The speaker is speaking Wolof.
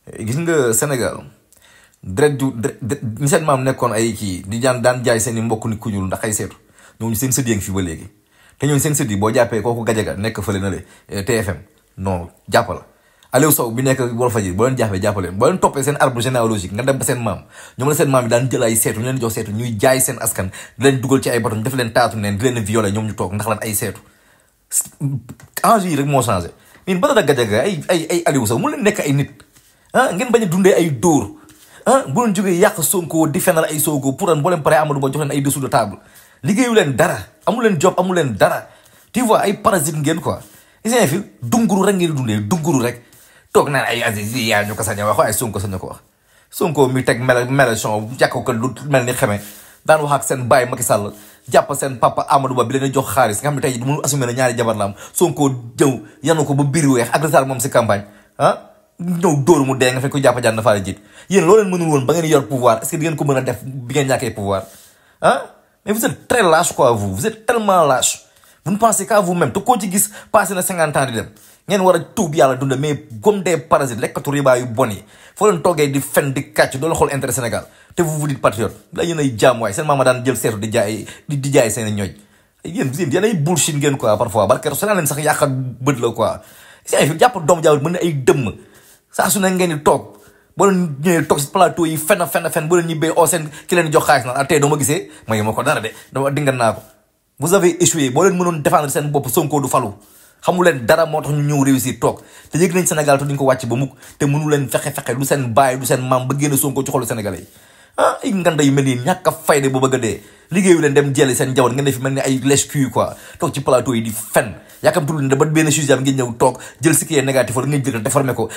gis nga Sénégal dret ju ñi seen maam nekkoon ay kii di daan jaay seen i mbokk ni ku ñuul ndax ay seetu ñooñu seen sët yi ngi fi ba léegi te ñooñu seen sët yi boo jàppee kooku gajaga nekk fële na le TFM non jàppala Aliou Sow bi nekk Walfadjri boo leen jàppaleen boo leen toppee seen arbre généalogique nga dem ba seen maam ñoom la seen maam yi daan jël ay seetu ñu leen jox seetu ñuy jaay seen askan di leen dugal ci ay baton def leen taatu neen di leen violé ñoom ñu toog ndax lan ay seetu enjeu yi rek moo changé min ba dara gajaga ay Aliou Sow mu leen nekk ay nit ngeen bañ a dundee ay dóor bu leen jógee yàq Sonko di fenal ay Sonko pour boo leen paree Amadou Ba jox leen ay dessous de table liggéeyu leen dara amu leen job amu leen dara tu vois ay parasite ngeen quoi isien fi dunguru rek ngeen dundee dunguru rek toog naan ay Aziz yi yaa ñu ko sañ a wax waaye Sonko sañ a ko wax Sonko mi teg mélenchon jàkk ko lu mel ni xeme daan wax ak seen baay Macky Sall jàpp seen papa Amadou Ba bi leen jox xaalis nga xam ne tey mënu assumé na ñaari jabar la am Sonko jëw yanu ko ba biir weex agressal moom si campagne ñëw dóoru mu dee nga fekk ko jàppa jaan dafa la jiit yéen loo leen mënul woon ba ngeen yor pouvoir est-ce que di ngeen ko mën a def bi ngeen ñàkkee pouvoir mais vous êtes très lâche quoi vous êtes tellement lâche vous ne pensez qu'à vous-même te koo ci gis passé na 50 ans di dem ngeen war a tuub yàlla dunda mais comme des parasites lekkatu riba yu bon yi foo leen toogee di fen di kàcc doo la xool intérêt Sénégal te vous vous dites patriote la yéen ay jaam waay seen maama daan jël seetu di jaay seen ñooj yéen ay bullshit ngeen quoi parfois barke Sénégal leen sax yàqa bët la quoi si fi jàpp doomu jaww mën na ay dëmm saa su ne ngeen di toog boo leen ñëwee toog si plateau yi fen boo leen ñibbee oo seen ki leen jox xaalis naan tey doo ma gisee may ma ko dara de dama dinga naa ko vous avez échoué boo leen mënoon défendre seen bopp Sonko du falu xamu leen dara moo tax ñu ñëw réussir toog te yëg nañ Sénégal te duñ ko wàcc ba mukk te mënu leen fexe du seen baay du seen maam ba génn Sonko ci xolu Sénégalais yi ay nganda yu mel nii ñàkk a fayde bu bëgg a dee liggéeyu leen dem jëli seen njaboot ngeen def mel ni ay lèche cul quoi toog ci plateau yi di fen yaakamtul ne ba benn sujet ngeen ñëw toog jël si kii négatif wala ngeen jël déformé ko